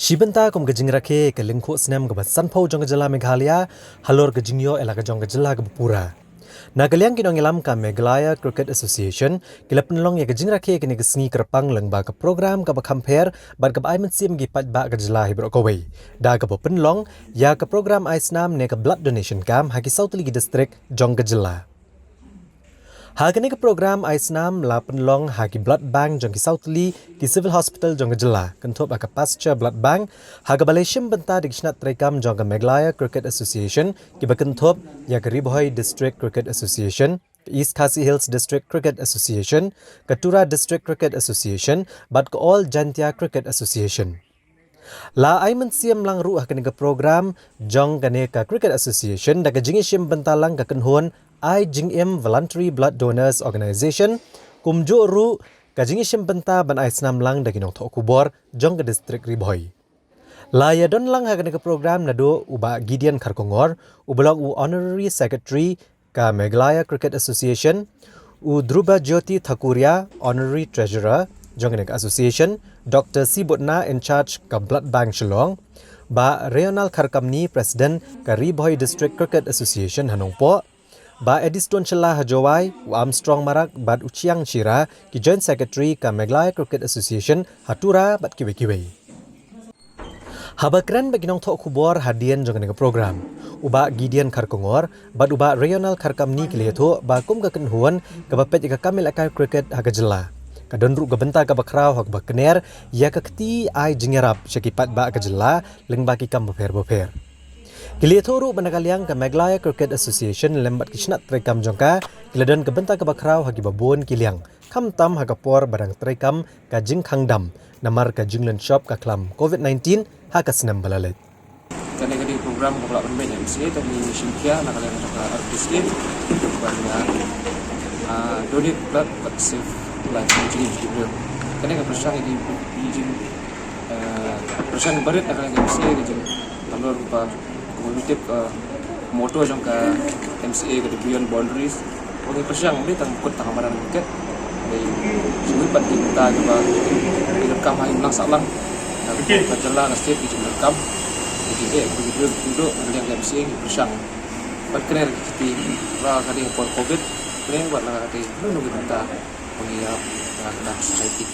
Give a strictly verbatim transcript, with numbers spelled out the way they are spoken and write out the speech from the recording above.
Shi bynta kum ka jingrakhe ka lyngkhuh snem kaba sanphew jong ka jylla Meghalaya, halor ka jingïoh ïa la ka jong ka jylla kaba pura. Na ka liang ki nongïalam ka Meghalaya Cricket Association, ki la pynlong ïa ka jingrakhe kane ka sngi kyrpang lyngba ka program kaba kham pher, bad kaba ai mynsiem ki paidbah ka jylla hi baroh kawei. Da kaba pynlong ïa ka program ai snam ne ka blood donation camp ha ki saw tylli ki district jong ka jylla. Ha kane ka program ai snam la pynlong ha ki blood bank jong ki saw tylli ki civil hospital jong ka jylla, kynthup ha ka Pasteur Blood Bank, ha kaba la shim bynta da ki shnat treikam jong ka Meghalaya Cricket Association, kiba kynthup ïa ka Ri Bhoi District Cricket Association, ka East Khasi Hills District Cricket Association, ka Tura District Cricket Association, bad ka All Jaintia Cricket Association. La ai mynsiem lang ruh ha kane ka program jong kane ka Cricket Association da ka jingïashim bynta lang ka kynhun Ai Jingim Voluntary Blood Donors Organization, kumjuh ruh ka jingïashim bynta ban ai snam lang da ki nongthoh khubor jong ka district Ri Bhoi. La ïadon lang ha kane ka program naduh u Bah Gideon Kharkongor, uba long u Honorary Secretary ka Meghalaya Cricket Association, u Dhruba Jyoti Thakuria, Honorary Treasurer jong kane ka Association, Doctor C Butna, in charge ka Blood Bank Shillong, Bah Rayonal Kharkamni, President ka Ri Bhoi District Cricket Association ha Nongpoh, Bah Eddystone Shylla ha Jowai, u Armstrong Marak bad u Chiang Shira, ki Joint Secretary ka Meghalaya Cricket Association ha Tura bad kiwei kiwei. Haba kren bad ki nongthoh khubor hadien jong kane ka program, u Bah Gideon Kharkongor bad u Bah Rayonal Kharkamni ki la ïathuh ba kum ka kynhun kaba peit ïa ka kam ïalehkai cricket ha ka jylla, ka don ruh ka bynta kaba khraw ha kaba kner ïa ka kti ai jingïarap sha ki paidbah ka jylla lyngba ki kam bapher bapher. Ki la ïathuh ruh ba na ka liang ka Meghalaya Cricket Association lem bad ki shnat treikam jong ka, ki la don ka bynta kaba khraw ha kiba bun ki liang, khamtam ha ka por ba dang treikam ka jingkhang dam namar ka jinglynshop ka khlam covid nineteen ha ka snem ba la leit. Kane ka dei ka program kaba la pynbeit da ka M C A, kane ka shim khia na ka liang jong ka R T C A, ban, ah, donate blood bad save life, jingim ki briew. Kane ka pyrshang ïa ki, ki jing, eh, pyrshang barit na ka liang ka M C A, ka jing, halor ba, kumba ngi tip, eh, motto jong ka M C A ka dei Beyond Boundaries. Ba ngi pyrshang ym dei tang kut tang ha madan cricket. Dei shuh pat ki bynta kiba ngi donkam ha ngi nang sah lang. Na ka jylla, na state ki jingdonkam. Ki eh ki dei ki dei na ka liang ka M C A ngi pyrshang. Bad kane ruh ki kti, la ka dei ha por covid, kane wat la ka dei, no no ki bynta ba ngi ïarap na ka society.